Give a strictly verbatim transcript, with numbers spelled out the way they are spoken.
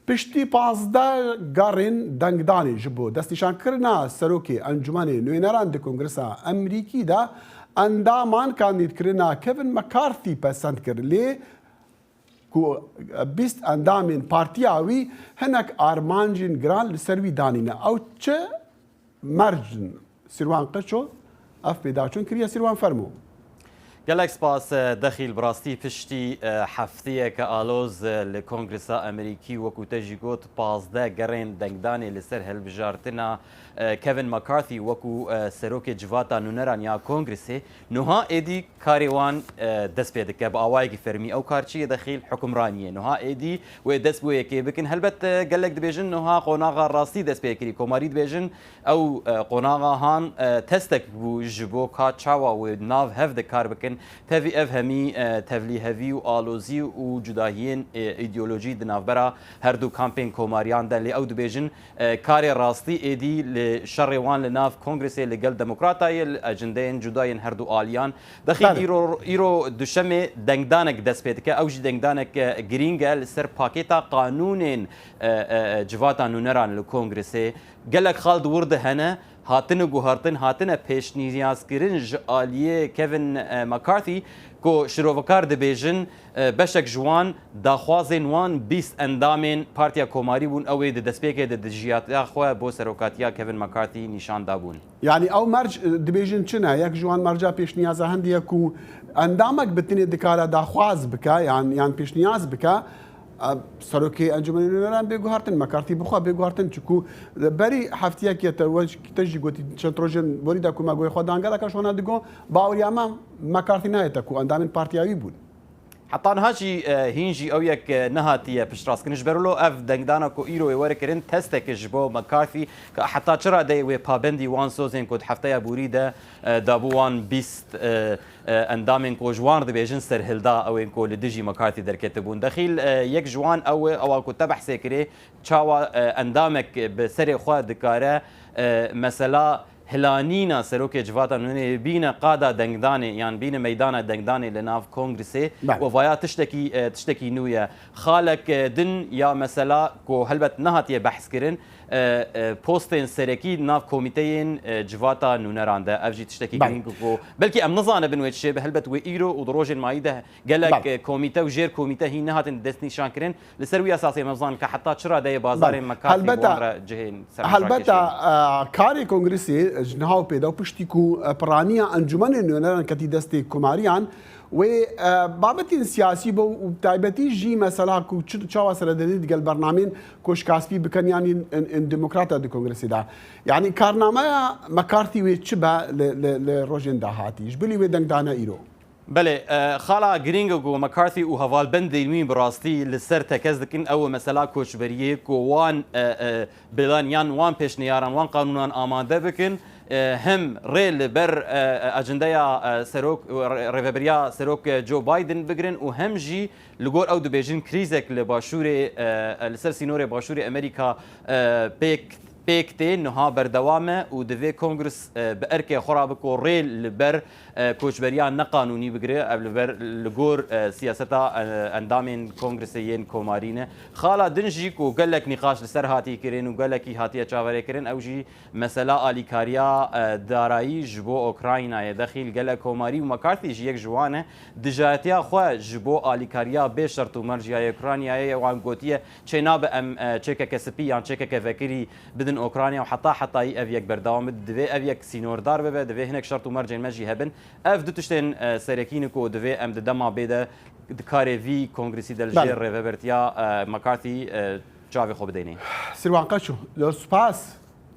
Piştî pazdeh garên dengdanê ji bo destnîşankirina serokê Encûmenê Nûneran di Kongresa Amerîkî de, endaman kandîdkirina Kevin McCarthy pesend kir, lê ku bîst endamên partiya wî hinek armancên giran li ser wî danîne. Ew çi merc in? Sîrwan Qeço ev pêdaçûn kiriye. Sîrwan, fermo. Gelek spas, e, Dexîl. Bi rastî piştî, e, hefteyeke aloz, e, li Kongresa Amerîkî, wekû te jî got, pazdeh gerên dengdanê li ser hilbijartina, e, Kevin McCarthy wekû, e, serokê Civata Nûneran ya Kongresê, niha êdî karê wan, e, dest pê dike. Bi awayekî fermî ew kar çi ye Dexîl? Hukimranî ye. Niha êdî wê dest bi wê yekê bikin. Helbet, e, gelek dibêjin niha qonaxa rastî dest pê kirî. Komarî dibêjin ew, e, qonaxa han, e, testek bû ji bo ka çawa wê nav hev de kar bikin. Tevî ev hemî, e, tevlîhevî û alozî û cudahiyên, e, îdeolojî di navbera her du kampên komariyan de. Lê ew dibêjin, e, karê rastî êdî li şerê wan li nav Kongresê li gel Demokrata ye, li ecindeyên cuda yên her du aliyan. Dexîl Belê. îro, îro Duşemê dengdanek dest pê dike. Ew jî dengdanek, e, girîng e li ser pakêta qanûnên, e, e, e, Civata Nûneran li Kongresê. Gelek xal di wir de hene, hatine guhartin, hatine pêşniyazkirin ji aliyê Kevin, e, McCarthy, ku şirovekar dibêjin, e, beşek ji wan daxwazên wan bîst endamên Partiya Komarî bûn, ew ê di destpêkê de dijiyatiya xwe bo serokatiya Kevin McCarthy nîşan dabûn. Yanî ew merc, e, dibêjin çi ne? Yek ji wan merca pêşniyaza hindî ye ku endamek bi tinê dikare daxwaz bike yan, yan pêşniyaz bike. E, Serokê Encûmenê Nûneran bê guhartin, McCarthy bi xwe bê guhartin, çiku berî heftiyekê te we, te jî gotî, çend rojên borî de ku me guhê xwe dan gelek, ez ji wana digo, baweriya me McCarthy nayête ku endamên partiya wî bûn. Heta niha jî, e, hîn jî ew yek, e, nehatiye piştrast kirin. Ji ber wilo ev dengdana ku îro ê were kirin, testek e ji bo McCarthy, ka heta çi radeyê wê pabendî wan sozên ku di hefteya borî de, e, dabû wan bîst, e, e, endamên ku ji wan re dibêjin serhilda, ew ên ku li dijî McCarthy derketibûn. Dexîl, e, yek ji wan ew e, ewa ku te behsê kirê, çawa, e, endamek bi serê xwe dikare, e, mesela hilanîna serokê Civata Nûnerê bîne qada dengdanê yan bîne meydana dengdanê li nav Kongresê. Belê. Û vaya tiştekî, e, tiştekî nû ye. Xalek, e, din ya mesela ku helbet nehatiye behs kirin, e, e, postên serekî nav komîteyên, e, Civata Nûneran de. Ev jî tiştekî Belê. girîng ku belkî em nizanibin wê çi çêbe, helbet wê îro û di rojên mayî de gelek, Belê. e, komîte û jêr komîte hîn nehatin destnîşankirin. Li ser wî esasê em zanin ka heta çi radeyê bazarên Belê. McCarthy bi Helbeta, wan re cihên serhildanê helbeta, kêşîn. e, karê Kongresê, e, ji niha û pê de û piştî ku, e, piraniya Encûmenê Nûneran ketî destê komariyan, wê, e, babetên siyasî bo û bi taybetî jî mesela ku çi, çawa serededî digel bernameyên ku şikaspî bikin yan yên, yên, yên demokrata di Kongresê de. Yanî karnameya McCarthy wê çi be li, li, li rojên dahatî? Ji bilî wê dengdane îro. Belê, e, xala girîng e ku McCarthy û hevalbendên wî bi rastî li ser tekez dikin, ew e mesela koçberiyê ku wan, e, e, bilan yan wan pêşneyaran, wan qanûnan amade bikin, e, hem rê li ber, e, e, acendeya, e, serok, e, rê-, rêveberiya serok, e, Joe Biden bigirin û hem jî li gor ew dibêjin krîzek li başûrê, e, e, li ser sînorê başûrê Amerîka, e, pêk pêk tê, niha berdewam e û divê Kongres, e, bi erkê xwe re biko rê li ber, e, koçberiya neqanûnî bigire, ev li ber, li gor, e, siyaseta, e, endamên Kongresê yên Komarî ne. Xala din jî ku gelek nîqaş li ser hatiye kirin û gelekî hatiye çaverêkirin, ew jî mesela alîkariya, e, darayî ji bo Ukraynayê. Dexîl gelek Komarî û McCarthy jî yek ji wan e. Dijayetiya xwe ji bo alîkariya bê şert û merc ya Ukraynayê wan gotiye, çênabe em, e, çêkeke spî yan çêkeke vekirî bidin Ukrayna û heta hetayî ev yek berdewam bibe. Divê ev yek sînordar bibe, divê hinek şert û mercên me jî hebin. Ev du tiştên, e, serekî ne ku divê em di dema bê de di karê vî kongresî de li jêr Belê. rêvebertiya, e, McCarthy, e, çavê xwe bidênê. Sirwan Qeço, lo spas.